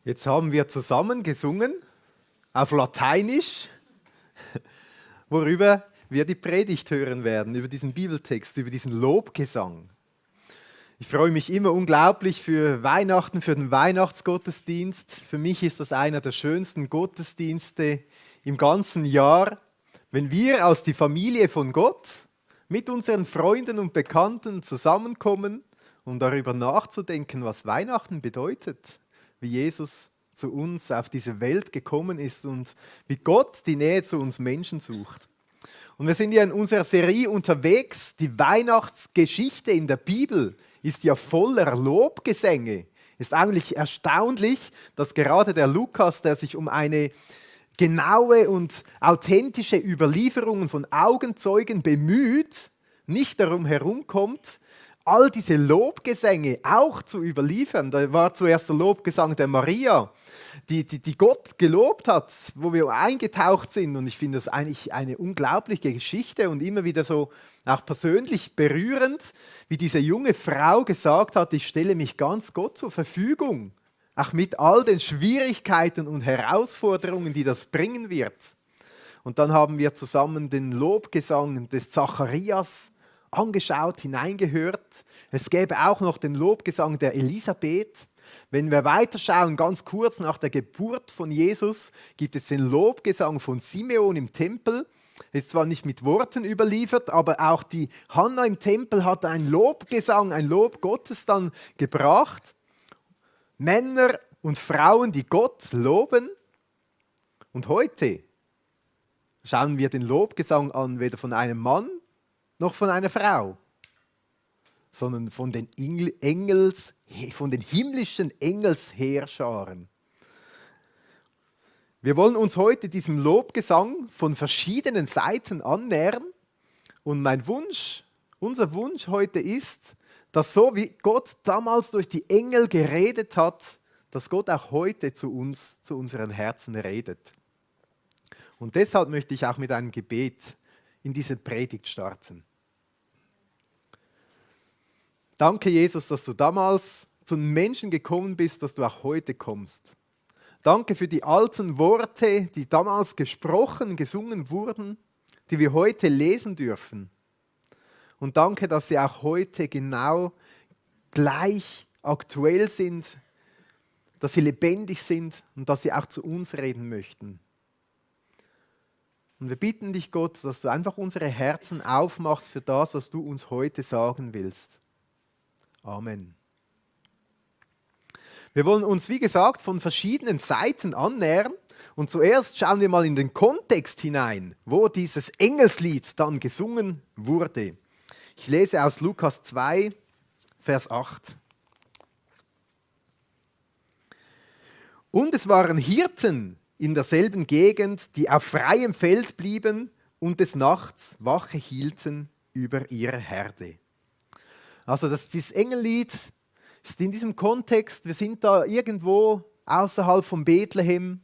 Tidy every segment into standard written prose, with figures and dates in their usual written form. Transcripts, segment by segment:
Jetzt haben wir zusammen gesungen, auf Lateinisch, worüber wir die Predigt hören werden, über diesen Bibeltext, über diesen Lobgesang. Ich freue mich immer unglaublich für Weihnachten, für den Weihnachtsgottesdienst. Für mich ist das einer der schönsten Gottesdienste im ganzen Jahr, wenn wir als die Familie von Gott mit unseren Freunden und Bekannten zusammenkommen, um darüber nachzudenken, was Weihnachten bedeutet, wie Jesus zu uns auf diese Welt gekommen ist und wie Gott die Nähe zu uns Menschen sucht. Und wir sind ja in unserer Serie unterwegs. Die Weihnachtsgeschichte in der Bibel ist ja voller Lobgesänge. Ist eigentlich erstaunlich, dass gerade der Lukas, der sich um eine genaue und authentische Überlieferung von Augenzeugen bemüht, nicht darum herumkommt, all diese Lobgesänge auch zu überliefern. Da war zuerst der Lobgesang der Maria, die Gott gelobt hat, wo wir eingetaucht sind. Und ich finde das eigentlich eine unglaubliche Geschichte und immer wieder so auch persönlich berührend, wie diese junge Frau gesagt hat, ich stelle mich ganz Gott zur Verfügung, auch mit all den Schwierigkeiten und Herausforderungen, die das bringen wird. Und dann haben wir zusammen den Lobgesang des Zacharias angeschaut, hineingehört. Es gäbe auch noch den Lobgesang der Elisabeth. Wenn wir weiterschauen, ganz kurz nach der Geburt von Jesus, gibt es den Lobgesang von Simeon im Tempel. Ist zwar nicht mit Worten überliefert, aber auch die Hannah im Tempel hat einen Lobgesang, ein Lob Gottes dann gebracht. Männer und Frauen, die Gott loben. Und heute schauen wir den Lobgesang an, weder von einem Mann noch von einer Frau, sondern von den himmlischen Engelsheerscharen. Wir wollen uns heute diesem Lobgesang von verschiedenen Seiten annähern. Und unser Wunsch heute ist, dass so wie Gott damals durch die Engel geredet hat, dass Gott auch heute zu uns, zu unseren Herzen redet. Und deshalb möchte ich auch mit einem Gebet in diese Predigt starten. Danke, Jesus, dass du damals zu den Menschen gekommen bist, dass du auch heute kommst. Danke für die alten Worte, die damals gesprochen, gesungen wurden, die wir heute lesen dürfen. Und danke, dass sie auch heute genau gleich aktuell sind, dass sie lebendig sind und dass sie auch zu uns reden möchten. Und wir bitten dich, Gott, dass du einfach unsere Herzen aufmachst für das, was du uns heute sagen willst. Amen. Wir wollen uns, wie gesagt, von verschiedenen Seiten annähern. Und zuerst schauen wir mal in den Kontext hinein, wo dieses Engelslied dann gesungen wurde. Ich lese aus Lukas 2, Vers 8. Und es waren Hirten in derselben Gegend, die auf freiem Feld blieben und des Nachts Wache hielten über ihre Herde. Also dieses Engellied ist in diesem Kontext, wir sind da irgendwo außerhalb von Bethlehem,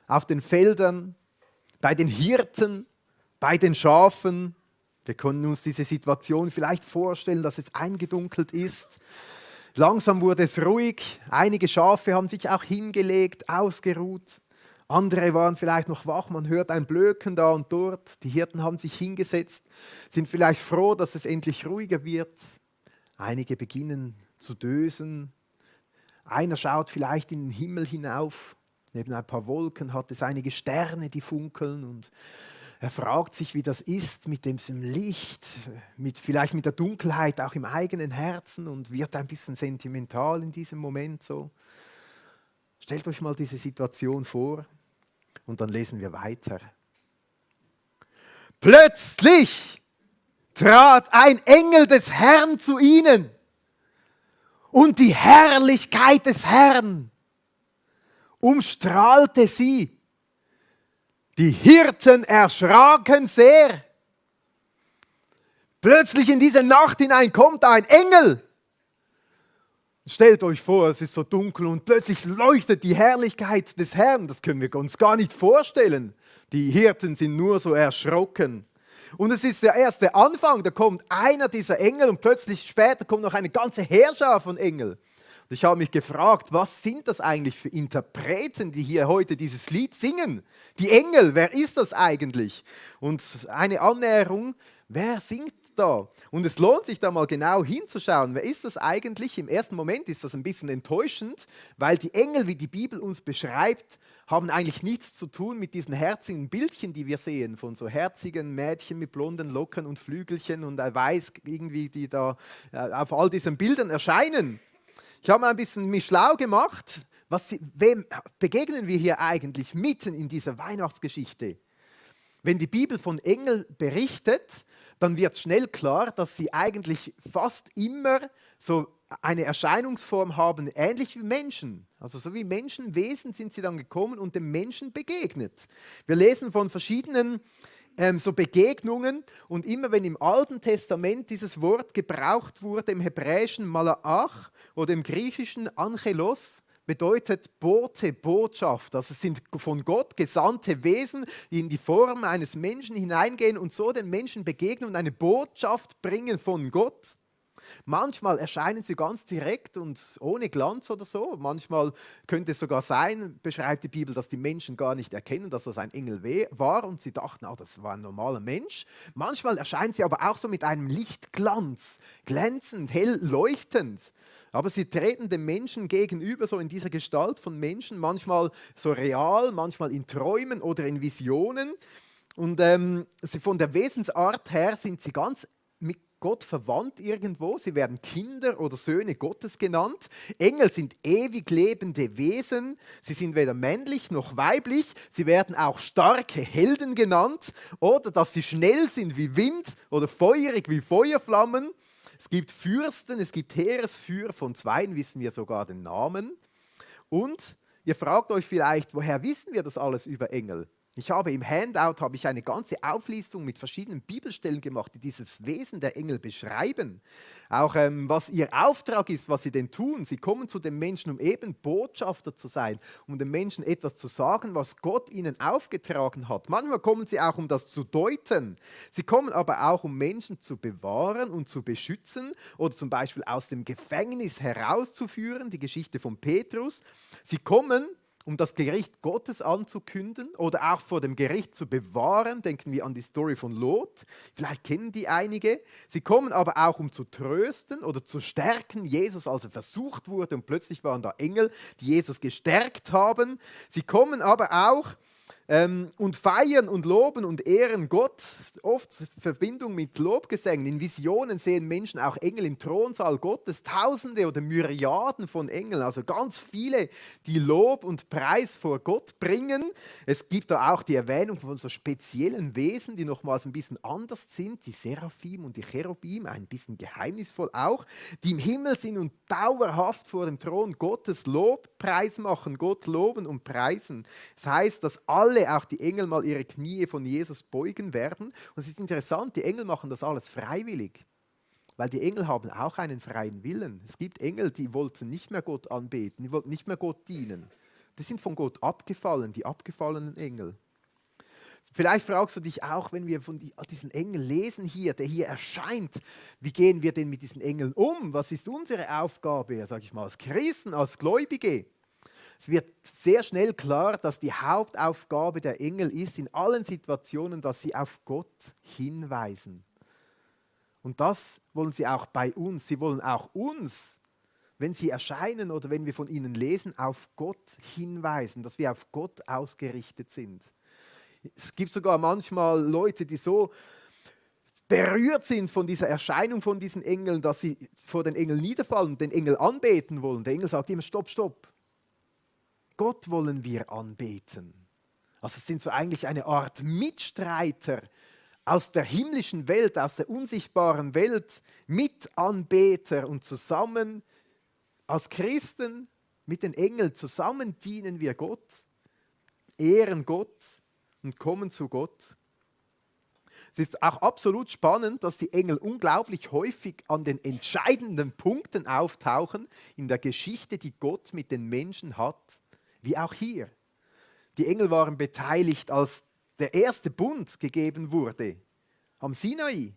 auf den Feldern, bei den Hirten, bei den Schafen. Wir können uns diese Situation vielleicht vorstellen, dass es eingedunkelt ist. Langsam wurde es ruhig, einige Schafe haben sich auch hingelegt, ausgeruht. Andere waren vielleicht noch wach, man hört ein Blöken da und dort. Die Hirten haben sich hingesetzt, sind vielleicht froh, dass es endlich ruhiger wird. Einige beginnen zu dösen. Einer schaut vielleicht in den Himmel hinauf. Neben ein paar Wolken hat es einige Sterne, die funkeln. Und er fragt sich, wie das ist mit diesem Licht, vielleicht mit der Dunkelheit auch im eigenen Herzen und wird ein bisschen sentimental in diesem Moment so. Stellt euch mal diese Situation vor und dann lesen wir weiter. Plötzlich trat ein Engel des Herrn zu ihnen und die Herrlichkeit des Herrn umstrahlte sie. Die Hirten erschraken sehr. Plötzlich in diese Nacht hinein kommt ein Engel. Stellt euch vor, es ist so dunkel und plötzlich leuchtet die Herrlichkeit des Herrn. Das können wir uns gar nicht vorstellen. Die Hirten sind nur so erschrocken. Und es ist der erste Anfang, da kommt einer dieser Engel und plötzlich später kommt noch eine ganze Heerschar von Engeln. Und ich habe mich gefragt, was sind das eigentlich für Interpreten, die hier heute dieses Lied singen? Die Engel, wer ist das eigentlich? Und eine Annäherung, wer singt da? Und es lohnt sich da mal genau hinzuschauen, wer ist das eigentlich? Im ersten Moment ist das ein bisschen enttäuschend, weil die Engel, wie die Bibel uns beschreibt, haben eigentlich nichts zu tun mit diesen herzigen Bildchen, die wir sehen, von so herzigen Mädchen mit blonden Locken und Flügelchen und weiß irgendwie, die da auf all diesen Bildern erscheinen. Ich habe mal ein bisschen mich schlau gemacht, wem begegnen wir hier eigentlich mitten in dieser Weihnachtsgeschichte? Wenn die Bibel von Engeln berichtet, dann wird schnell klar, dass sie eigentlich fast immer so eine Erscheinungsform haben, ähnlich wie Menschen. Also so wie Menschenwesen sind sie dann gekommen und dem Menschen begegnet. Wir lesen von verschiedenen so Begegnungen und immer wenn im Alten Testament dieses Wort gebraucht wurde, im Hebräischen Malach oder im Griechischen Angelos, bedeutet Bote, Botschaft. Also es sind von Gott gesandte Wesen, die in die Form eines Menschen hineingehen und so den Menschen begegnen und eine Botschaft bringen von Gott. Manchmal erscheinen sie ganz direkt und ohne Glanz oder so. Manchmal könnte es sogar sein, beschreibt die Bibel, dass die Menschen gar nicht erkennen, dass das ein Engel war und sie dachten, das war ein normaler Mensch. Manchmal erscheinen sie aber auch so mit einem Lichtglanz, glänzend, hell leuchtend. Aber sie treten dem Menschen gegenüber, so in dieser Gestalt von Menschen, manchmal so real, manchmal in Träumen oder in Visionen. Und von der Wesensart her sind sie ganz mit Gott verwandt irgendwo. Sie werden Kinder oder Söhne Gottes genannt. Engel sind ewig lebende Wesen. Sie sind weder männlich noch weiblich. Sie werden auch starke Helden genannt oder dass sie schnell sind wie Wind oder feurig wie Feuerflammen. Es gibt Fürsten, es gibt Heeresführer, von zweien wissen wir sogar den Namen. Und ihr fragt euch vielleicht, woher wissen wir das alles über Engel? Ich habe im Handout eine ganze Auflistung mit verschiedenen Bibelstellen gemacht, die dieses Wesen der Engel beschreiben. Auch was ihr Auftrag ist, was sie denn tun. Sie kommen zu den Menschen, um eben Botschafter zu sein, um den Menschen etwas zu sagen, was Gott ihnen aufgetragen hat. Manchmal kommen sie auch, um das zu deuten. Sie kommen aber auch, um Menschen zu bewahren und zu beschützen oder zum Beispiel aus dem Gefängnis herauszuführen, die Geschichte von Petrus. Sie kommen, um das Gericht Gottes anzukünden oder auch vor dem Gericht zu bewahren. Denken wir an die Story von Lot. Vielleicht kennen die einige. Sie kommen aber auch, um zu trösten oder zu stärken. Jesus, als er versucht wurde und plötzlich waren da Engel, die Jesus gestärkt haben. Sie kommen aber auch und feiern und loben und ehren Gott. Oft Verbindung mit Lobgesängen. In Visionen sehen Menschen auch Engel im Thronsaal Gottes. Tausende oder Myriaden von Engeln, also ganz viele, die Lob und Preis vor Gott bringen. Es gibt da auch die Erwähnung von so speziellen Wesen, die nochmals ein bisschen anders sind. Die Seraphim und die Cherubim, ein bisschen geheimnisvoll auch, die im Himmel sind und dauerhaft vor dem Thron Gottes Lobpreis machen, Gott loben und preisen. Das heißt, dass alle, auch die Engel, mal ihre Knie von Jesus beugen werden. Und es ist interessant, die Engel machen das alles freiwillig, weil die Engel haben auch einen freien Willen. Es gibt Engel, die wollten nicht mehr Gott anbeten, die wollten nicht mehr Gott dienen. Die sind von Gott abgefallen, die abgefallenen Engel. Vielleicht fragst du dich auch, wenn wir von diesen Engeln lesen hier, der hier erscheint, wie gehen wir denn mit diesen Engeln um? Was ist unsere Aufgabe, sage ich mal, als Christen, als Gläubige? Es wird sehr schnell klar, dass die Hauptaufgabe der Engel ist, in allen Situationen, dass sie auf Gott hinweisen. Und das wollen sie auch bei uns. Sie wollen auch uns, wenn sie erscheinen oder wenn wir von ihnen lesen, auf Gott hinweisen, dass wir auf Gott ausgerichtet sind. Es gibt sogar manchmal Leute, die so berührt sind von dieser Erscheinung von diesen Engeln, dass sie vor den Engeln niederfallen und den Engel anbeten wollen. Der Engel sagt immer, stopp, stopp. Gott wollen wir anbeten. Also es sind so eigentlich eine Art Mitstreiter aus der himmlischen Welt, aus der unsichtbaren Welt, Mitanbeter und zusammen als Christen mit den Engeln zusammen dienen wir Gott, ehren Gott und kommen zu Gott. Es ist auch absolut spannend, dass die Engel unglaublich häufig an den entscheidenden Punkten auftauchen in der Geschichte, die Gott mit den Menschen hat. Wie auch hier. Die Engel waren beteiligt, als der erste Bund gegeben wurde, am Sinai.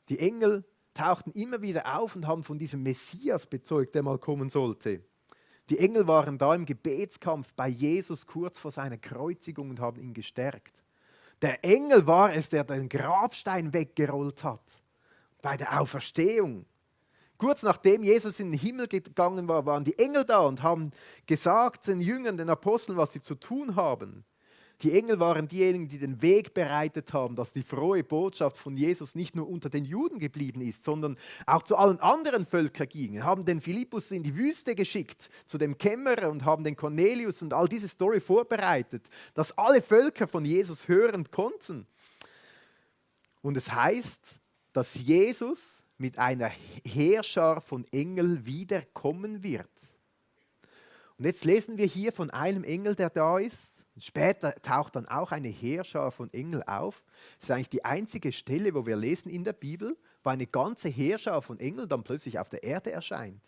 Die Engel tauchten immer wieder auf und haben von diesem Messias bezeugt, der mal kommen sollte. Die Engel waren da im Gebetskampf bei Jesus kurz vor seiner Kreuzigung und haben ihn gestärkt. Der Engel war es, der den Grabstein weggerollt hat bei der Auferstehung. Kurz nachdem Jesus in den Himmel gegangen war, waren die Engel da und haben gesagt den Jüngern, den Aposteln, was sie zu tun haben. Die Engel waren diejenigen, die den Weg bereitet haben, dass die frohe Botschaft von Jesus nicht nur unter den Juden geblieben ist, sondern auch zu allen anderen Völkern ging. Haben den Philippus in die Wüste geschickt, zu dem Kämmerer, und haben den Cornelius und all diese Story vorbereitet, dass alle Völker von Jesus hören konnten. Und es heißt, dass Jesus mit einer Heerschar von Engeln wiederkommen wird. Und jetzt lesen wir hier von einem Engel, der da ist. Später taucht dann auch eine Heerschar von Engeln auf. Das ist eigentlich die einzige Stelle, wo wir lesen in der Bibel, wo eine ganze Heerschar von Engeln dann plötzlich auf der Erde erscheint.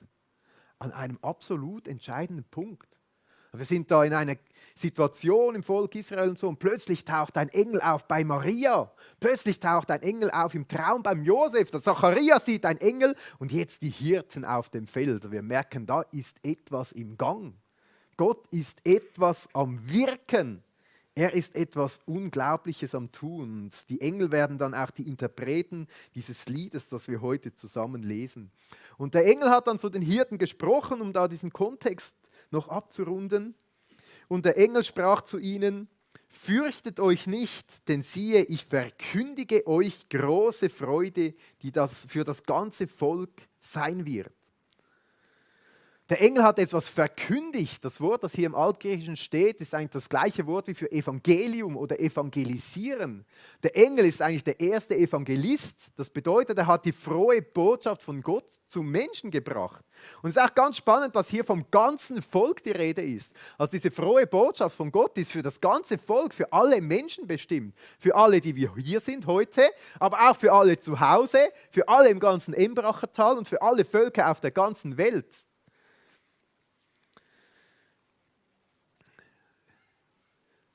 An einem absolut entscheidenden Punkt. Wir sind da in einer Situation im Volk Israel und so, und plötzlich taucht ein Engel auf bei Maria. Plötzlich taucht ein Engel auf im Traum beim Josef. Der Zacharias sieht einen Engel und jetzt die Hirten auf dem Feld. Wir merken, da ist etwas im Gang. Gott ist etwas am Wirken. Er ist etwas Unglaubliches am Tun. Und die Engel werden dann auch die Interpreten dieses Liedes, das wir heute zusammen lesen. Und der Engel hat dann zu den Hirten gesprochen, um da diesen Kontext noch abzurunden. Und der Engel sprach zu ihnen: Fürchtet euch nicht, denn siehe, ich verkündige euch große Freude, die das für das ganze Volk sein wird. Der Engel hat etwas verkündigt. Das Wort, das hier im Altgriechischen steht, ist eigentlich das gleiche Wort wie für Evangelium oder evangelisieren. Der Engel ist eigentlich der erste Evangelist. Das bedeutet, er hat die frohe Botschaft von Gott zum Menschen gebracht. Und es ist auch ganz spannend, dass hier vom ganzen Volk die Rede ist. Also diese frohe Botschaft von Gott ist für das ganze Volk, für alle Menschen bestimmt. Für alle, die wir hier sind heute, aber auch für alle zu Hause, für alle im ganzen Embracher Tal und für alle Völker auf der ganzen Welt.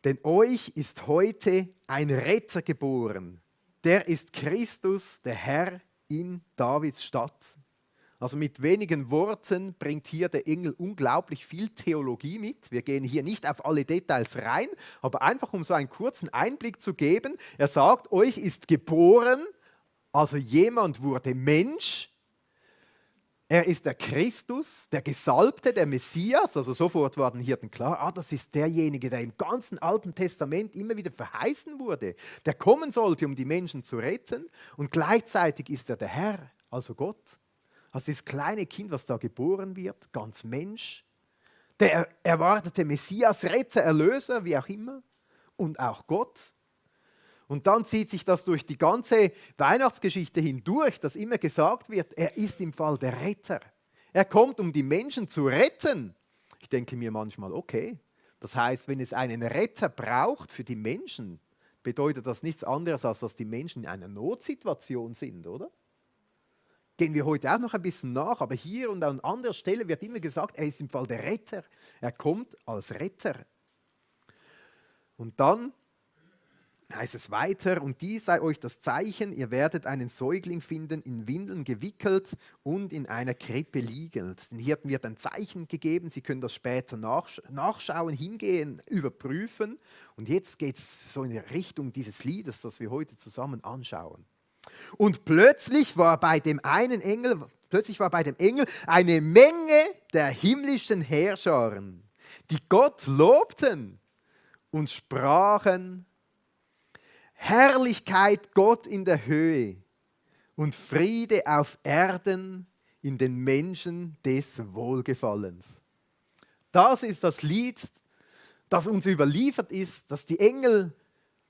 Denn euch ist heute ein Retter geboren. Der ist Christus, der Herr in Davids Stadt. Also mit wenigen Worten bringt hier der Engel unglaublich viel Theologie mit. Wir gehen hier nicht auf alle Details rein, aber einfach um so einen kurzen Einblick zu geben. Er sagt, euch ist geboren, also jemand wurde Mensch. Er ist der Christus, der Gesalbte, der Messias. Also sofort war den Hirten klar, das ist derjenige, der im ganzen Alten Testament immer wieder verheißen wurde, der kommen sollte, um die Menschen zu retten. Und gleichzeitig ist er der Herr, also Gott. Also das kleine Kind, was da geboren wird, ganz Mensch. Der erwartete Messias, Retter, Erlöser, wie auch immer. Und auch Gott. Und dann zieht sich das durch die ganze Weihnachtsgeschichte hindurch, dass immer gesagt wird, er ist im Fall der Retter. Er kommt, um die Menschen zu retten. Ich denke mir manchmal, okay, das heißt, wenn es einen Retter braucht für die Menschen, bedeutet das nichts anderes, als dass die Menschen in einer Notsituation sind, oder? Gehen wir heute auch noch ein bisschen nach, aber hier und an anderer Stelle wird immer gesagt, er ist im Fall der Retter. Er kommt als Retter. Und dann heißt es weiter, und dies sei euch das Zeichen, ihr werdet einen Säugling finden, in Windeln gewickelt und in einer Krippe liegend. Den Hirten wird ein Zeichen gegeben, sie können das später nachschauen, hingehen, überprüfen. Und jetzt geht es so in Richtung dieses Liedes, das wir heute zusammen anschauen. Und plötzlich war bei dem Engel eine Menge der himmlischen Heerscharen, die Gott lobten und sprachen: Herrlichkeit Gott in der Höhe und Friede auf Erden in den Menschen des Wohlgefallens. Das ist das Lied, das uns überliefert ist, das die Engel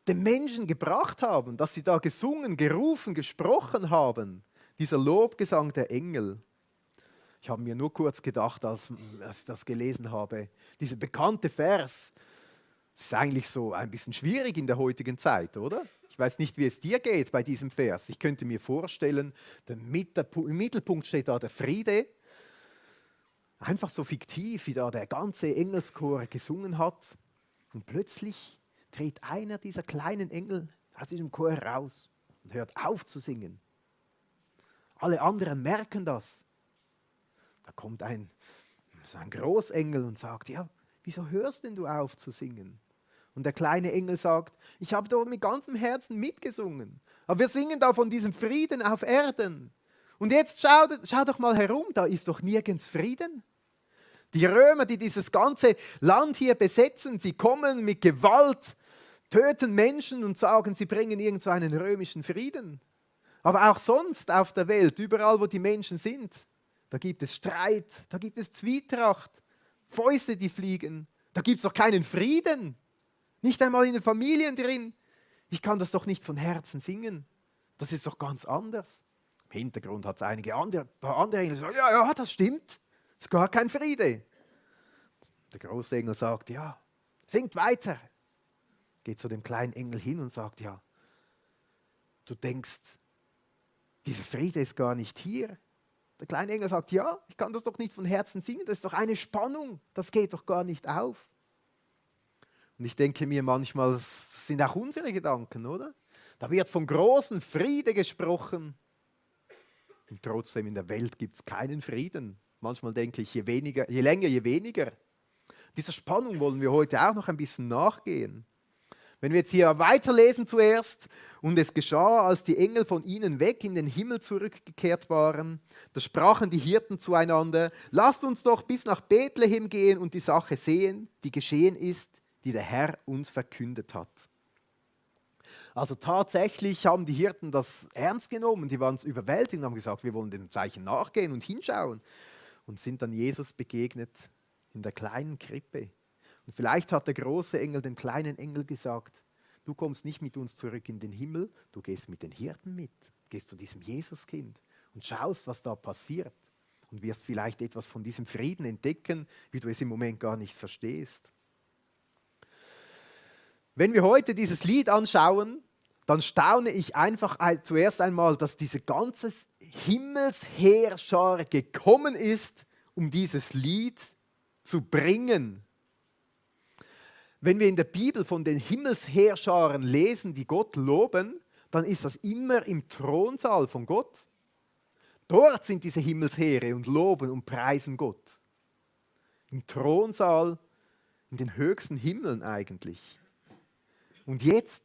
den Menschen gebracht haben, dass sie da gesungen, gerufen, gesprochen haben. Dieser Lobgesang der Engel. Ich habe mir nur kurz gedacht, als ich das gelesen habe, dieser bekannte Vers, das ist eigentlich so ein bisschen schwierig in der heutigen Zeit, oder? Ich weiß nicht, wie es dir geht bei diesem Vers. Ich könnte mir vorstellen, im Mittelpunkt steht da der Friede. Einfach so fiktiv, wie da der ganze Engelschor gesungen hat. Und plötzlich tritt einer dieser kleinen Engel aus diesem Chor heraus und hört auf zu singen. Alle anderen merken das. Da kommt so ein Großengel und sagt, ja, wieso hörst denn du auf zu singen? Und der kleine Engel sagt, ich habe doch mit ganzem Herzen mitgesungen. Aber wir singen da von diesem Frieden auf Erden. Und jetzt schau doch mal herum, da ist doch nirgends Frieden. Die Römer, die dieses ganze Land hier besetzen, sie kommen mit Gewalt, töten Menschen und sagen, sie bringen irgend so einen römischen Frieden. Aber auch sonst auf der Welt, überall wo die Menschen sind, da gibt es Streit, da gibt es Zwietracht, Fäuste, die fliegen. Da gibt es doch keinen Frieden. Nicht einmal in den Familien drin. Ich kann das doch nicht von Herzen singen. Das ist doch ganz anders. Im Hintergrund hat es ein paar andere Engel, die sagen, ja, das stimmt. Es ist gar kein Friede. Der große Engel sagt, ja, singt weiter. Geht zu dem kleinen Engel hin und sagt, ja, du denkst, dieser Friede ist gar nicht hier. Der kleine Engel sagt, ja, ich kann das doch nicht von Herzen singen, das ist doch eine Spannung, das geht doch gar nicht auf. Und ich denke mir manchmal, das sind auch unsere Gedanken, oder? Da wird von großem Friede gesprochen. Und trotzdem in der Welt gibt es keinen Frieden. Manchmal denke ich, je länger, je weniger. Dieser Spannung wollen wir heute auch noch ein bisschen nachgehen. Wenn wir jetzt hier weiterlesen zuerst, und es geschah, als die Engel von ihnen weg in den Himmel zurückgekehrt waren, da sprachen die Hirten zueinander, lasst uns doch bis nach Bethlehem gehen und die Sache sehen, die geschehen ist, die der Herr uns verkündet hat. Also tatsächlich haben die Hirten das ernst genommen, die waren es überwältigt und haben gesagt, wir wollen dem Zeichen nachgehen und hinschauen und sind dann Jesus begegnet in der kleinen Krippe. Und vielleicht hat der große Engel dem kleinen Engel gesagt, du kommst nicht mit uns zurück in den Himmel, du gehst mit den Hirten mit, gehst zu diesem Jesuskind und schaust, was da passiert und wirst vielleicht etwas von diesem Frieden entdecken, wie du es im Moment gar nicht verstehst. Wenn wir heute dieses Lied anschauen, dann staune ich einfach zuerst einmal, dass diese ganze Himmelsheerschar gekommen ist, um dieses Lied zu bringen. Wenn wir in der Bibel von den Himmelsheerscharen lesen, die Gott loben, dann ist das immer im Thronsaal von Gott. Dort sind diese Himmelsheere und loben und preisen Gott. Im Thronsaal, in den höchsten Himmeln eigentlich. Und jetzt,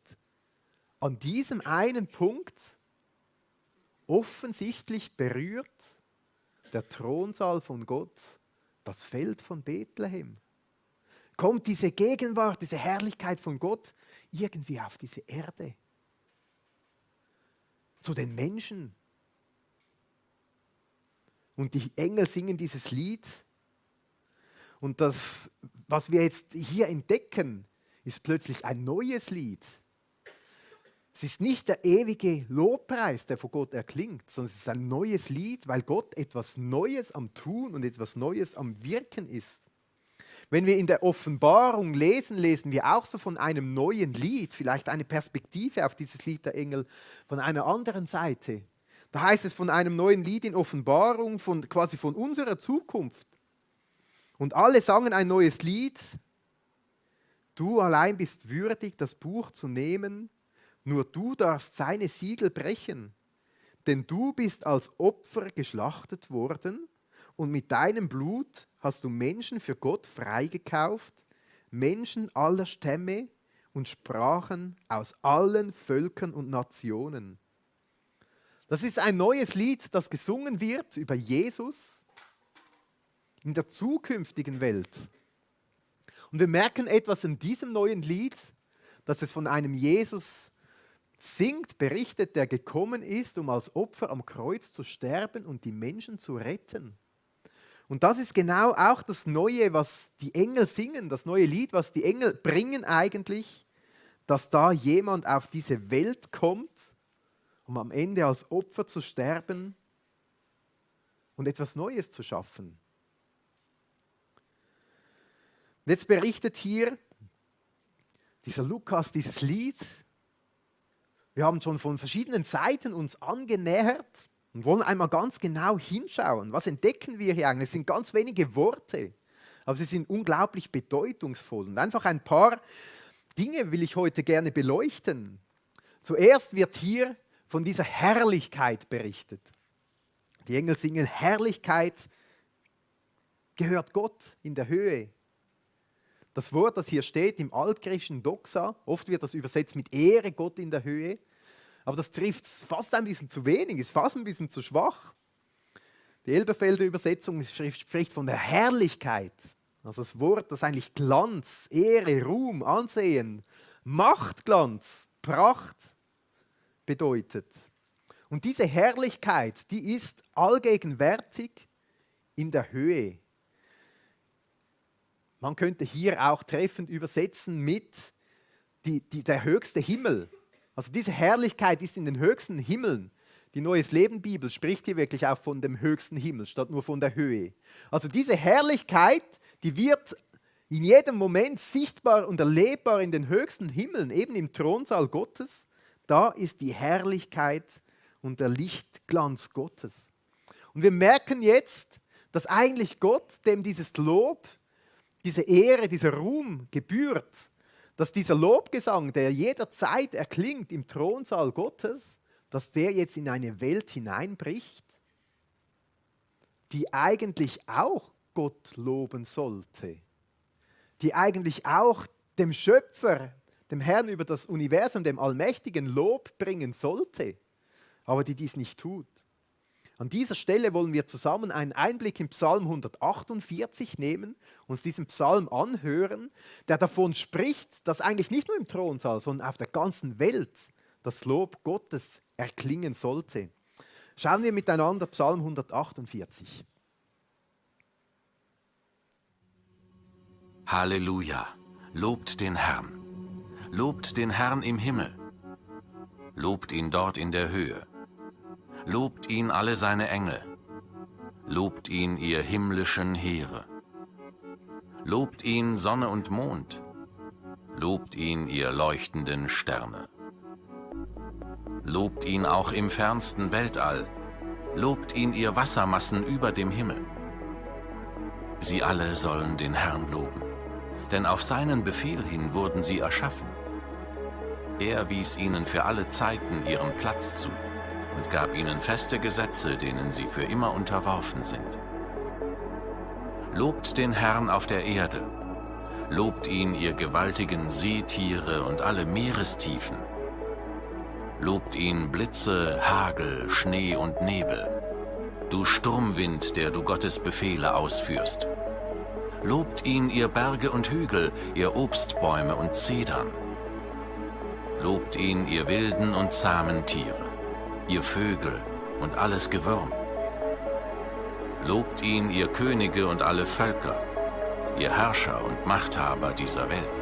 an diesem einen Punkt, offensichtlich berührt der Thronsaal von Gott das Feld von Bethlehem. Kommt diese Gegenwart, diese Herrlichkeit von Gott irgendwie auf diese Erde. Zu den Menschen. Und die Engel singen dieses Lied. Und das, was wir jetzt hier entdecken, ist plötzlich ein neues Lied. Es ist nicht der ewige Lobpreis, der vor Gott erklingt, sondern es ist ein neues Lied, weil Gott etwas Neues am Tun und etwas Neues am Wirken ist. Wenn wir in der Offenbarung lesen, lesen wir auch so von einem neuen Lied, vielleicht eine Perspektive auf dieses Lied der Engel von einer anderen Seite. Da heißt es von einem neuen Lied in Offenbarung, quasi von unserer Zukunft. Und alle sangen ein neues Lied. Du allein bist würdig, das Buch zu nehmen, nur du darfst seine Siegel brechen, denn du bist als Opfer geschlachtet worden und mit deinem Blut hast du Menschen für Gott freigekauft, Menschen aller Stämme und Sprachen aus allen Völkern und Nationen. Das ist ein neues Lied, das gesungen wird über Jesus in der zukünftigen Welt. Und wir merken etwas in diesem neuen Lied, dass es von einem Jesus singt, berichtet, der gekommen ist, um als Opfer am Kreuz zu sterben und die Menschen zu retten. Und das ist genau auch das Neue, was die Engel singen, das neue Lied, was die Engel bringen eigentlich, dass da jemand auf diese Welt kommt, um am Ende als Opfer zu sterben und etwas Neues zu schaffen. Und jetzt berichtet hier dieser Lukas dieses Lied. Wir haben schon von verschiedenen Seiten uns angenähert und wollen einmal ganz genau hinschauen. Was entdecken wir hier eigentlich? Es sind ganz wenige Worte, aber sie sind unglaublich bedeutungsvoll. Und einfach ein paar Dinge will ich heute gerne beleuchten. Zuerst wird hier von dieser Herrlichkeit berichtet. Die Engel singen, Herrlichkeit gehört Gott in der Höhe. Das Wort, das hier steht im altgriechischen Doxa, oft wird das übersetzt mit Ehre Gott in der Höhe, aber das trifft fast ein bisschen zu wenig, ist fast ein bisschen zu schwach. Die Elberfelder Übersetzung spricht von der Herrlichkeit. Also das Wort, das eigentlich Glanz, Ehre, Ruhm, Ansehen, Machtglanz, Pracht bedeutet. Und diese Herrlichkeit, die ist allgegenwärtig in der Höhe. Man könnte hier auch treffend übersetzen mit der höchste Himmel. Also diese Herrlichkeit ist in den höchsten Himmeln. Die Neues Leben Bibel spricht hier wirklich auch von dem höchsten Himmel, statt nur von der Höhe. Also diese Herrlichkeit, die wird in jedem Moment sichtbar und erlebbar in den höchsten Himmeln, eben im Thronsaal Gottes. Da ist die Herrlichkeit und der Lichtglanz Gottes. Und wir merken jetzt, dass eigentlich Gott, dem dieses Lob, diese Ehre, dieser Ruhm gebührt, dass dieser Lobgesang, der jederzeit erklingt im Thronsaal Gottes, dass der jetzt in eine Welt hineinbricht, die eigentlich auch Gott loben sollte, die eigentlich auch dem Schöpfer, dem Herrn über das Universum, dem Allmächtigen Lob bringen sollte, aber die dies nicht tut. An dieser Stelle wollen wir zusammen einen Einblick in Psalm 148 nehmen, uns diesen Psalm anhören, der davon spricht, dass eigentlich nicht nur im Thronsaal, sondern auf der ganzen Welt das Lob Gottes erklingen sollte. Schauen wir miteinander Psalm 148. Halleluja! Lobt den Herrn! Lobt den Herrn im Himmel! Lobt ihn dort in der Höhe! Lobt ihn alle seine Engel! Lobt ihn ihr himmlischen Heere! Lobt ihn Sonne und Mond! Lobt ihn ihr leuchtenden Sterne! Lobt ihn auch im fernsten Weltall! Lobt ihn ihr Wassermassen über dem Himmel! Sie alle sollen den Herrn loben, denn auf seinen Befehl hin wurden sie erschaffen. Er wies ihnen für alle Zeiten ihren Platz zu und gab ihnen feste Gesetze, denen sie für immer unterworfen sind. Lobt den Herrn auf der Erde, lobt ihn ihr gewaltigen Seetiere und alle Meerestiefen. Lobt ihn Blitze, Hagel, Schnee und Nebel, du Sturmwind, der du Gottes Befehle ausführst. Lobt ihn ihr Berge und Hügel, ihr Obstbäume und Zedern. Lobt ihn ihr wilden und zahmen Tiere, ihr Vögel und alles Gewürm. Lobt ihn ihr Könige und alle Völker, ihr Herrscher und Machthaber dieser Welt.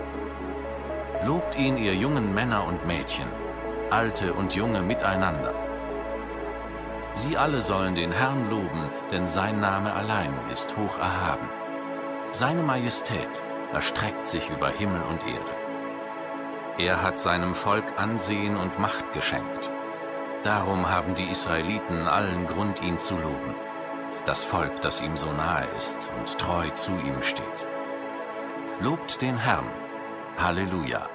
Lobt ihn ihr jungen Männer und Mädchen, Alte und Junge miteinander. Sie alle sollen den Herrn loben, denn sein Name allein ist hoch erhaben. Seine Majestät erstreckt sich über Himmel und Erde. Er hat seinem Volk Ansehen und Macht geschenkt. Darum haben die Israeliten allen Grund, ihn zu loben. Das Volk, das ihm so nahe ist und treu zu ihm steht. Lobt den Herrn. Halleluja.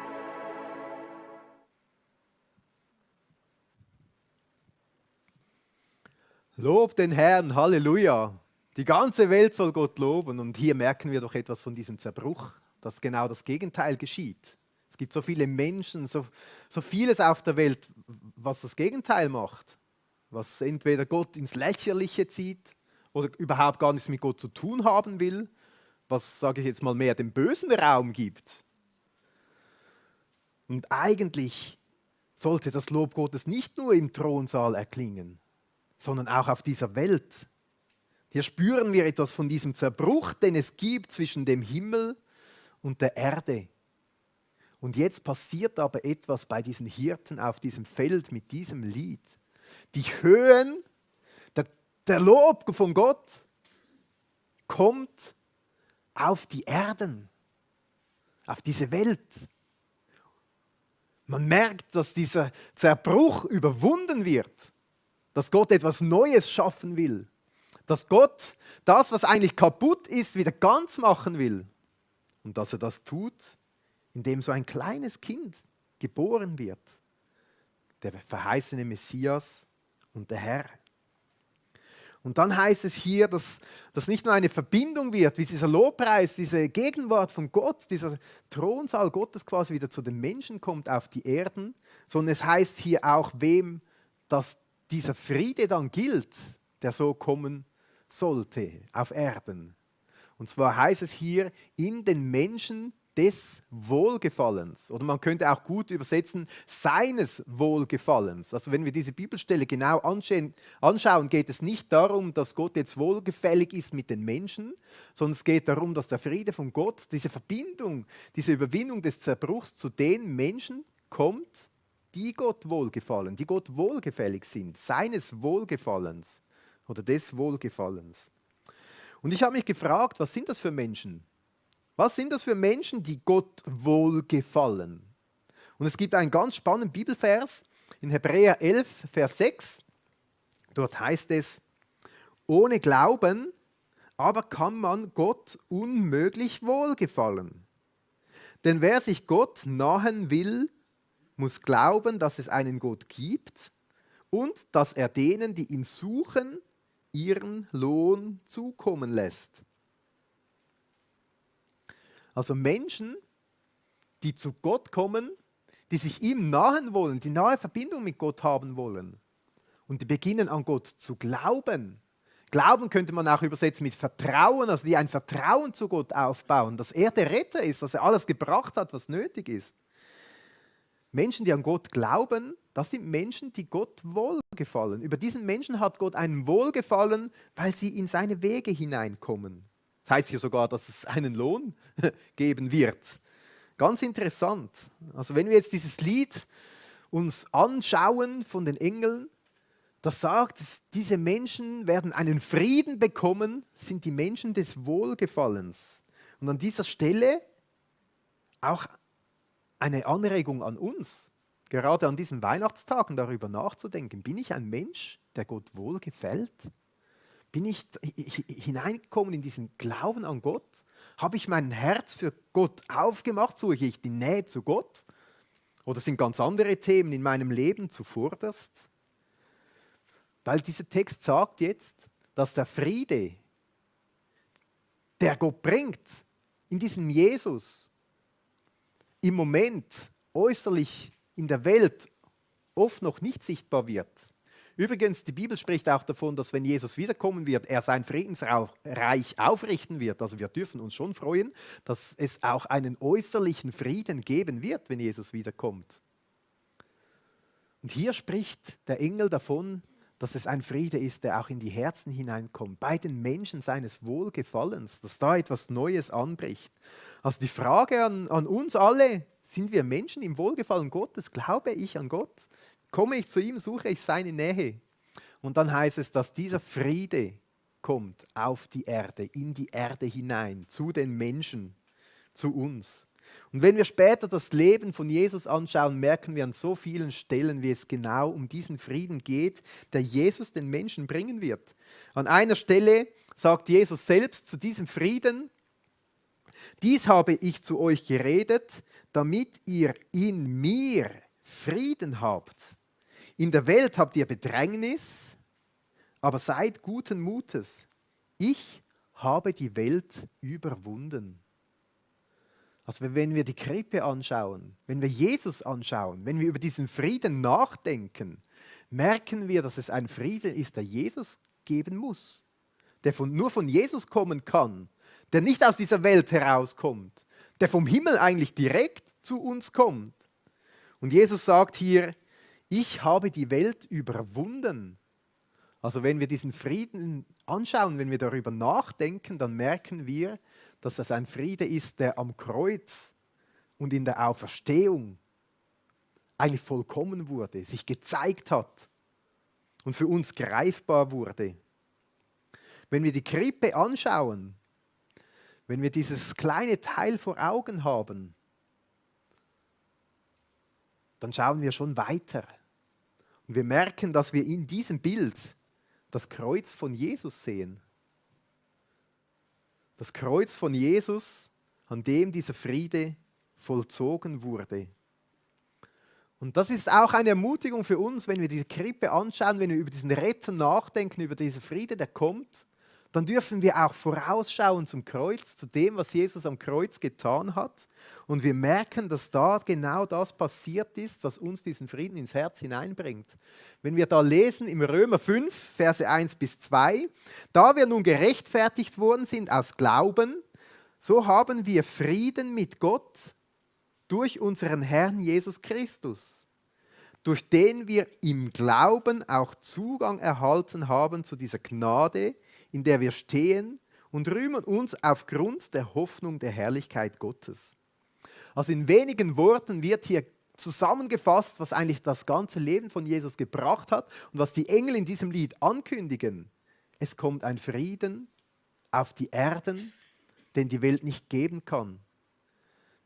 Lob den Herrn, Halleluja. Die ganze Welt soll Gott loben und hier merken wir doch etwas von diesem Zerbruch, dass genau das Gegenteil geschieht. Es gibt so viele Menschen, so vieles auf der Welt, was das Gegenteil macht, was entweder Gott ins Lächerliche zieht oder überhaupt gar nichts mit Gott zu tun haben will, was, sage ich jetzt mal, mehr dem bösen Raum gibt. Und eigentlich sollte das Lob Gottes nicht nur im Thronsaal erklingen, sondern auch auf dieser Welt. Hier spüren wir etwas von diesem Zerbruch, den es gibt zwischen dem Himmel und der Erde. Und jetzt passiert aber etwas bei diesen Hirten auf diesem Feld mit diesem Lied. Die Höhen, der Lob von Gott kommt auf die Erden, auf diese Welt. Man merkt, dass dieser Zerbruch überwunden wird, dass Gott etwas Neues schaffen will, dass Gott das, was eigentlich kaputt ist, wieder ganz machen will. Und dass er das tut, indem so ein kleines Kind geboren wird, der verheißene Messias und der Herr. Und dann heißt es hier, dass das nicht nur eine Verbindung wird, wie dieser Lobpreis, diese Gegenwart von Gott, dieser Thronsaal Gottes quasi wieder zu den Menschen kommt auf die Erden, sondern es heißt hier auch, wem dass dieser Friede dann gilt, der so kommen sollte auf Erden. Und zwar heißt es hier, in den Menschen des Wohlgefallens. Oder man könnte auch gut übersetzen, seines Wohlgefallens. Also wenn wir diese Bibelstelle genau anschauen, geht es nicht darum, dass Gott jetzt wohlgefällig ist mit den Menschen, sondern es geht darum, dass der Friede von Gott, diese Verbindung, diese Überwindung des Zerbruchs zu den Menschen kommt, die Gott wohlgefallen, die Gott wohlgefällig sind, seines Wohlgefallens oder des Wohlgefallens. Und ich habe mich gefragt, was sind das für Menschen? Was sind das für Menschen, die Gott wohlgefallen? Und es gibt einen ganz spannenden Bibelvers in Hebräer 11, Vers 6. Dort heißt es, ohne Glauben aber kann man Gott unmöglich wohlgefallen. Denn wer sich Gott nahen will, muss glauben, dass es einen Gott gibt und dass er denen, die ihn suchen, ihren Lohn zukommen lässt. Also Menschen, die zu Gott kommen, die sich ihm nahen wollen, die nahe Verbindung mit Gott haben wollen. Und die beginnen an Gott zu glauben. Glauben könnte man auch übersetzen mit Vertrauen, also die ein Vertrauen zu Gott aufbauen, dass er der Retter ist, dass er alles gebracht hat, was nötig ist. Menschen, die an Gott glauben, das sind Menschen, die Gott wohlgefallen. Über diesen Menschen hat Gott einen Wohlgefallen, weil sie in seine Wege hineinkommen. Das heißt hier sogar, dass es einen Lohn geben wird. Ganz interessant. Also wenn wir jetzt dieses Lied uns anschauen von den Engeln, das sagt, diese Menschen werden einen Frieden bekommen, sind die Menschen des Wohlgefallens. Und an dieser Stelle auch eine Anregung an uns, gerade an diesen Weihnachtstagen darüber nachzudenken. Bin ich ein Mensch, der Gott wohlgefällt? Bin ich hineingekommen in diesen Glauben an Gott? Habe ich mein Herz für Gott aufgemacht? Suche ich die Nähe zu Gott? Oder sind ganz andere Themen in meinem Leben zuvorderst? Weil dieser Text sagt jetzt, dass der Friede, der Gott bringt, in diesem Jesus, im Moment äußerlich in der Welt oft noch nicht sichtbar wird. Übrigens, die Bibel spricht auch davon, dass wenn Jesus wiederkommen wird, er sein Friedensreich aufrichten wird. Also wir dürfen uns schon freuen, dass es auch einen äußerlichen Frieden geben wird, wenn Jesus wiederkommt. Und hier spricht der Engel davon, dass es ein Friede ist, der auch in die Herzen hineinkommt, bei den Menschen seines Wohlgefallens, dass da etwas Neues anbricht. Also die Frage an uns alle, sind wir Menschen im Wohlgefallen Gottes? Glaube ich an Gott? Komme ich zu ihm, suche ich seine Nähe? Und dann heißt es, dass dieser Friede kommt auf die Erde, in die Erde hinein, zu den Menschen, zu uns. Und wenn wir später das Leben von Jesus anschauen, merken wir an so vielen Stellen, wie es genau um diesen Frieden geht, der Jesus den Menschen bringen wird. An einer Stelle sagt Jesus selbst zu diesem Frieden, dies habe ich zu euch geredet, damit ihr in mir Frieden habt. In der Welt habt ihr Bedrängnis, aber seid guten Mutes. Ich habe die Welt überwunden. Also wenn wir die Krippe anschauen, wenn wir Jesus anschauen, wenn wir über diesen Frieden nachdenken, merken wir, dass es ein Frieden ist, der Jesus geben muss, der nur von Jesus kommen kann, der nicht aus dieser Welt herauskommt, der vom Himmel eigentlich direkt zu uns kommt. Und Jesus sagt hier, ich habe die Welt überwunden. Also wenn wir diesen Frieden anschauen, wenn wir darüber nachdenken, dann merken wir, dass das ein Friede ist, der am Kreuz und in der Auferstehung eigentlich vollkommen wurde, sich gezeigt hat und für uns greifbar wurde. Wenn wir die Krippe anschauen, wenn wir dieses kleine Teil vor Augen haben, dann schauen wir schon weiter. Und wir merken, dass wir in diesem Bild das Kreuz von Jesus sehen. Das Kreuz von Jesus, an dem dieser Friede vollzogen wurde. Und das ist auch eine Ermutigung für uns, wenn wir diese Krippe anschauen, wenn wir über diesen Retter nachdenken, über diesen Friede, der kommt, dann dürfen wir auch vorausschauen zum Kreuz, zu dem, was Jesus am Kreuz getan hat. Und wir merken, dass da genau das passiert ist, was uns diesen Frieden ins Herz hineinbringt. Wenn wir da lesen im Römer 5, Verse 1 bis 2, da wir nun gerechtfertigt worden sind aus Glauben, so haben wir Frieden mit Gott durch unseren Herrn Jesus Christus, durch den wir im Glauben auch Zugang erhalten haben zu dieser Gnade, in der wir stehen und rühmen uns aufgrund der Hoffnung der Herrlichkeit Gottes. Also in wenigen Worten wird hier zusammengefasst, was eigentlich das ganze Leben von Jesus gebracht hat und was die Engel in diesem Lied ankündigen. Es kommt ein Frieden auf die Erden, den die Welt nicht geben kann.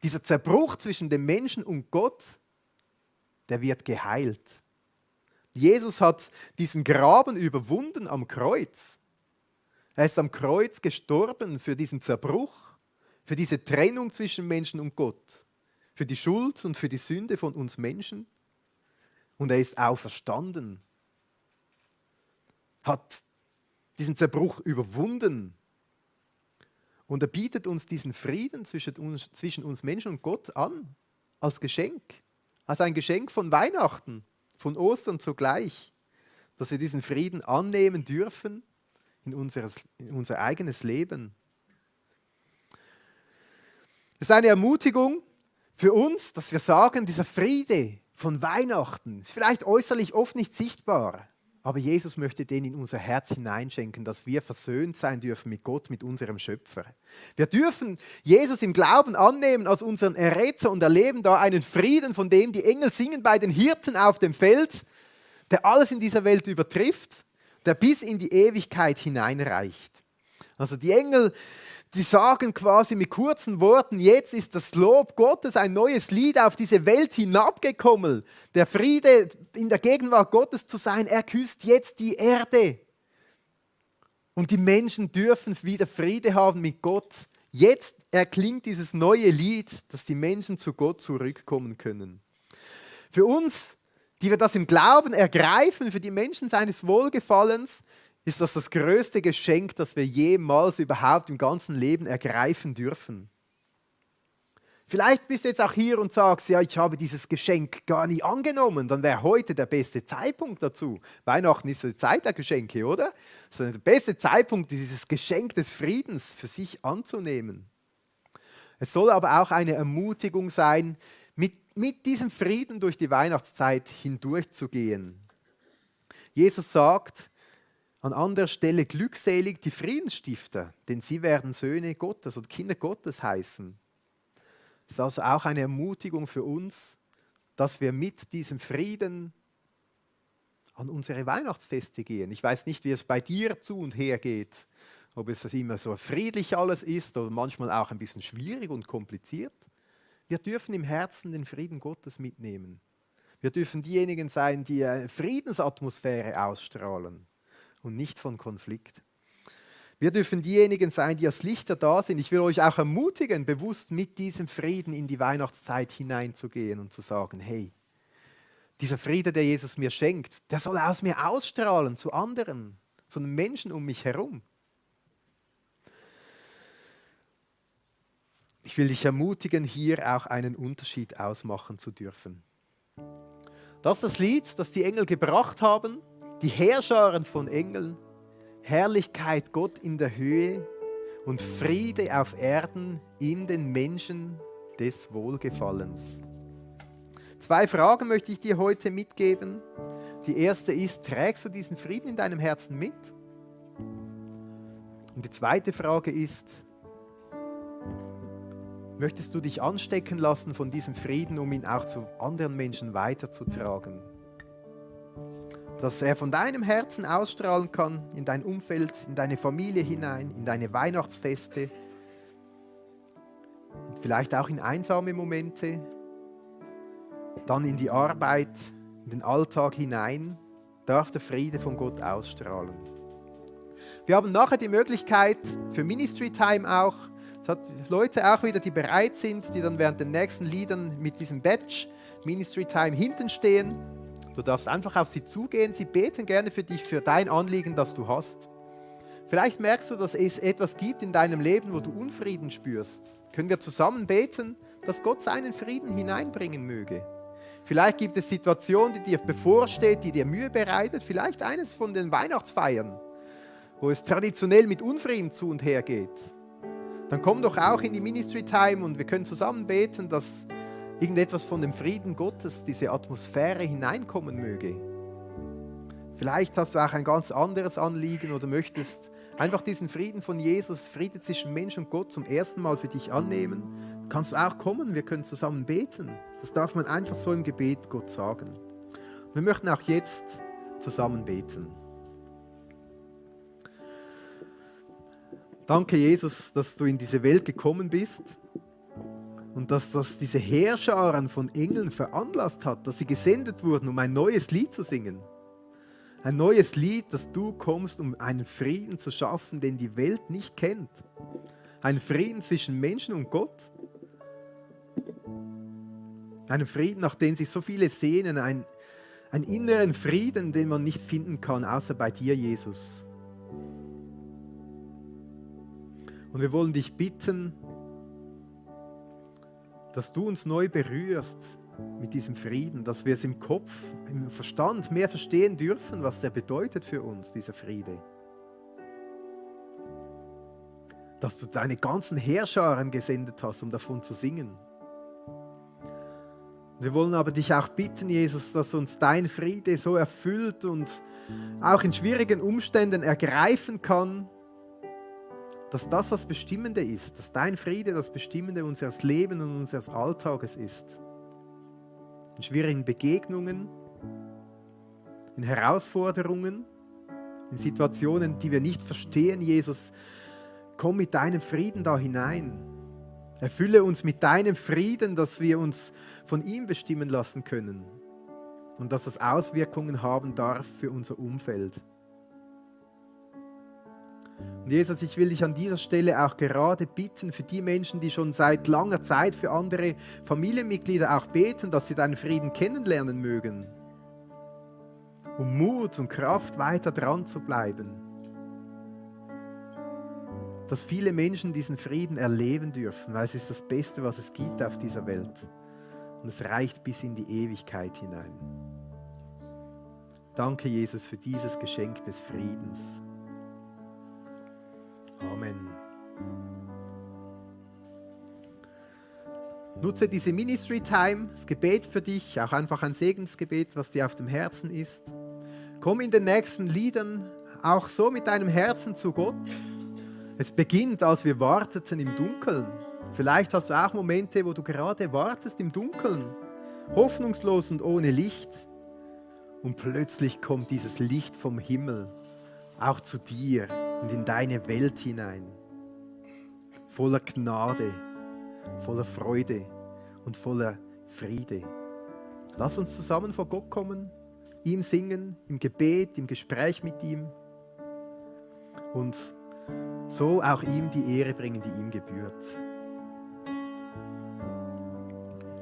Dieser Zerbruch zwischen dem Menschen und Gott, der wird geheilt. Jesus hat diesen Graben überwunden am Kreuz. Er ist am Kreuz gestorben für diesen Zerbruch, für diese Trennung zwischen Menschen und Gott, für die Schuld und für die Sünde von uns Menschen. Und er ist auferstanden, hat diesen Zerbruch überwunden. Und er bietet uns diesen Frieden zwischen uns Menschen und Gott an, als Geschenk, als ein Geschenk von Weihnachten, von Ostern zugleich, dass wir diesen Frieden annehmen dürfen in unser eigenes Leben. Es ist eine Ermutigung für uns, dass wir sagen, dieser Friede von Weihnachten ist vielleicht äußerlich oft nicht sichtbar, aber Jesus möchte den in unser Herz hineinschenken, dass wir versöhnt sein dürfen mit Gott, mit unserem Schöpfer. Wir dürfen Jesus im Glauben annehmen als unseren Erretter und erleben da einen Frieden, von dem die Engel singen bei den Hirten auf dem Feld, der alles in dieser Welt übertrifft, der bis in die Ewigkeit hineinreicht. Also die Engel, die sagen quasi mit kurzen Worten, jetzt ist das Lob Gottes, ein neues Lied auf diese Welt hinabgekommen. Der Friede, in der Gegenwart Gottes zu sein, er küsst jetzt die Erde. Und die Menschen dürfen wieder Friede haben mit Gott. Jetzt erklingt dieses neue Lied, dass die Menschen zu Gott zurückkommen können. Für uns, die wir das im Glauben ergreifen, für die Menschen seines Wohlgefallens, ist das größte Geschenk, das wir jemals überhaupt im ganzen Leben ergreifen dürfen. Vielleicht bist du jetzt auch hier und sagst, ja, ich habe dieses Geschenk gar nie angenommen, dann wäre heute der beste Zeitpunkt dazu. Weihnachten ist die Zeit der Geschenke, oder? Sondern der beste Zeitpunkt, dieses Geschenk des Friedens für sich anzunehmen. Es soll aber auch eine Ermutigung sein, mit diesem Frieden durch die Weihnachtszeit hindurchzugehen. Jesus sagt an anderer Stelle, glückselig die Friedensstifter, denn sie werden Söhne Gottes und Kinder Gottes heißen. Das ist also auch eine Ermutigung für uns, dass wir mit diesem Frieden an unsere Weihnachtsfeste gehen. Ich weiß nicht, wie es bei dir zu und her geht, ob es immer so friedlich alles ist oder manchmal auch ein bisschen schwierig und kompliziert. Wir dürfen im Herzen den Frieden Gottes mitnehmen. Wir dürfen diejenigen sein, die eine Friedensatmosphäre ausstrahlen und nicht von Konflikt. Wir dürfen diejenigen sein, die als Lichter da sind. Ich will euch auch ermutigen, bewusst mit diesem Frieden in die Weihnachtszeit hineinzugehen und zu sagen, hey, dieser Friede, der Jesus mir schenkt, der soll aus mir ausstrahlen zu anderen, zu den Menschen um mich herum. Ich will dich ermutigen, hier auch einen Unterschied ausmachen zu dürfen. Das ist das Lied, das die Engel gebracht haben, die Heerscharen von Engeln, Herrlichkeit Gott in der Höhe und Friede auf Erden in den Menschen des Wohlgefallens. 2 Fragen möchte ich dir heute mitgeben. Die erste ist, trägst du diesen Frieden in deinem Herzen mit? Und die zweite Frage ist, möchtest du dich anstecken lassen von diesem Frieden, um ihn auch zu anderen Menschen weiterzutragen? Dass er von deinem Herzen ausstrahlen kann, in dein Umfeld, in deine Familie hinein, in deine Weihnachtsfeste, vielleicht auch in einsame Momente, dann in die Arbeit, in den Alltag hinein, darf der Friede von Gott ausstrahlen. Wir haben nachher die Möglichkeit für Ministry Time auch, Es hat Leute auch wieder, die bereit sind, die dann während den nächsten Liedern mit diesem Badge, Ministry Time, hinten stehen. Du darfst einfach auf sie zugehen. Sie beten gerne für dich, für dein Anliegen, das du hast. Vielleicht merkst du, dass es etwas gibt in deinem Leben, wo du Unfrieden spürst. Können wir zusammen beten, dass Gott seinen Frieden hineinbringen möge? Vielleicht gibt es Situationen, die dir bevorsteht, die dir Mühe bereitet. Vielleicht eines von den Weihnachtsfeiern, wo es traditionell mit Unfrieden zu und her geht. Dann komm doch auch in die Ministry Time und wir können zusammen beten, dass irgendetwas von dem Frieden Gottes, diese Atmosphäre hineinkommen möge. Vielleicht hast du auch ein ganz anderes Anliegen oder möchtest einfach diesen Frieden von Jesus, Friede zwischen Mensch und Gott zum ersten Mal für dich annehmen. Kannst du auch kommen, wir können zusammen beten. Das darf man einfach so im Gebet Gott sagen. Wir möchten auch jetzt zusammen beten. Danke, Jesus, dass du in diese Welt gekommen bist und dass das diese Heerscharen von Engeln veranlasst hat, dass sie gesendet wurden, um ein neues Lied zu singen. Ein neues Lied, dass du kommst, um einen Frieden zu schaffen, den die Welt nicht kennt. Einen Frieden zwischen Menschen und Gott. Einen Frieden, nach dem sich so viele sehnen. Einen inneren Frieden, den man nicht finden kann, außer bei dir, Jesus. Und wir wollen dich bitten, dass du uns neu berührst mit diesem Frieden, dass wir es im Kopf, im Verstand mehr verstehen dürfen, was der bedeutet für uns, dieser Friede. Dass du deine ganzen Heerscharen gesendet hast, um davon zu singen. Wir wollen aber dich auch bitten, Jesus, dass uns dein Friede so erfüllt und auch in schwierigen Umständen ergreifen kann, dass das Bestimmende ist, dass dein Friede das Bestimmende unseres Lebens und unseres Alltages ist. In schwierigen Begegnungen, in Herausforderungen, in Situationen, die wir nicht verstehen, Jesus, komm mit deinem Frieden da hinein. Erfülle uns mit deinem Frieden, dass wir uns von ihm bestimmen lassen können und dass das Auswirkungen haben darf für unser Umfeld. Und Jesus, ich will dich an dieser Stelle auch gerade bitten für die Menschen, die schon seit langer Zeit für andere Familienmitglieder auch beten, dass sie deinen Frieden kennenlernen mögen, um Mut und Kraft weiter dran zu bleiben. Dass viele Menschen diesen Frieden erleben dürfen, weil es ist das Beste, was es gibt auf dieser Welt. Und es reicht bis in die Ewigkeit hinein. Danke, Jesus, für dieses Geschenk des Friedens. Amen. Nutze diese Ministry Time, das Gebet für dich, auch einfach ein Segensgebet, was dir auf dem Herzen ist. Komm in den nächsten Liedern auch so mit deinem Herzen zu Gott. Es beginnt, als wir warteten im Dunkeln. Vielleicht hast du auch Momente, wo du gerade wartest im Dunkeln, hoffnungslos und ohne Licht. Und plötzlich kommt dieses Licht vom Himmel auch zu dir und in deine Welt hinein. Voller Gnade, voller Freude und voller Friede. Lass uns zusammen vor Gott kommen, ihm singen, im Gebet, im Gespräch mit ihm und so auch ihm die Ehre bringen, die ihm gebührt.